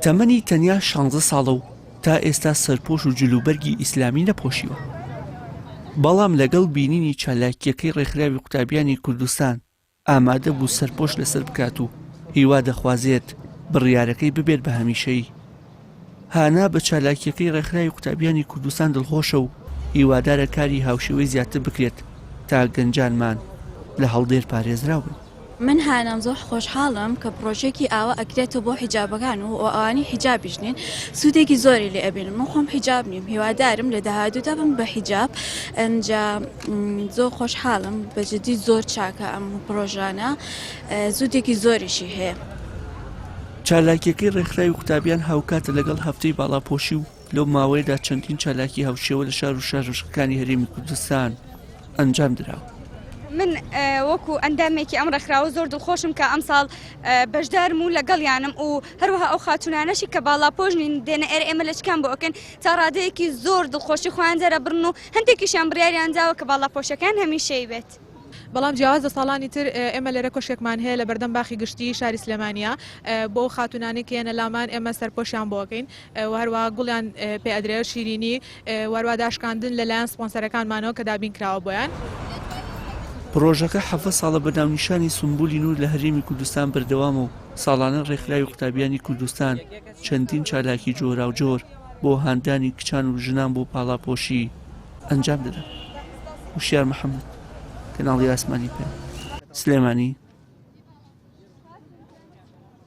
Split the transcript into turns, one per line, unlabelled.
تەمەنی تەنیا شانزە ساڵە و تا ئێستا سەرپۆش و جلوبەرگی ئیسلامی نەپۆشیوە. بەڵام لەگەڵ بینینی چالاکییەکەی ڕێکخراوی قوتابیانی کوردستان ئامادە بوو سەرپۆش لەسەر بکات و هیوا دەخوازێت بڕیارەکەی ببێت بە هەمیشەیی. هانا بە چالاکییەکەی ڕێکخراوی قوتابیانی کوردستان دڵخۆشە و هیوادارە کاری هاوشێوەی زیاتر بکرێت تا گەنجانمان لە هەڵدێر پارێزراو بن.
من هانام زۆر خۆشحاڵم کە پڕۆژەیەکی ئاوا ئەکرێتەوە بۆ حیجابەکان و ئەوانەی حیجابیش نین سوودێکی زۆری لێ ئەبینن من خۆم حیجاب نیم هیوادارم لە داهاتوودا بم بە حیجاب ئەنجا زۆر خۆشحاڵم بە جدی زۆر چاکە ئەم پڕۆژانە سوودێکی زۆریشی هەیە.
چالاکیەکەی ڕێکخراوی قوتابیان هاوکاتە لەگەڵ هەفتەی باڵاپۆشی و لەو ماوەیەدا چەندین چالاکی هاوشێوە لە شار و شارۆچکەکانی هەرێمی کوردستان ئەنجام دراوە.
من وەکو ئەندامێکی ئەم ڕێکخراوە زۆر دڵخۆشم کە ئەمساڵ بەشدارم و لەگەڵیانم و هەروەها ئەو خاتونانەشی کە باڵاپۆش نین دێنە ئێرە ئێمە لەچکان بۆ ئەکەن تا ڕادەیەکی زۆر دڵخۆشی خۆیان دەرەبڕن و هەندێکیشیان بڕیاریان داوە کە باڵاپۆشەکان هەمیشەیی بێت.
بەڵام جیاواز لە ساڵانی تر ئێمە لێرە کۆشکێکمان هەیە لە بەردەم باخی گشتیی شاری سلێمانییە بۆ ئەو خاتوونانەی کە یەنە لامان ئێمە سەرپۆشیان بۆ ئەکەین و هەروەها گوڵیان پێ ئەدرێ شیرینی و هەروەها داشکاندن لە لایەن سپۆنسەرەکانمانەوە کە دابین کراوە بۆیان.
پڕۆژەکە 17 ساڵە بە ناونیشانی سونبولی نور لە هەرێمی کوردستان بەردەوامە و ساڵانە ڕێکخراوی قوتابیانی کوردستان چەندین چالاکی جۆراوجۆر بۆ هاندانی کچان و ژنان بۆ پاڵاپۆشی ئەنجام دەدەن. وشیار محەمەد، کەناڵی ئاسمانی پەیام، سلێمانی.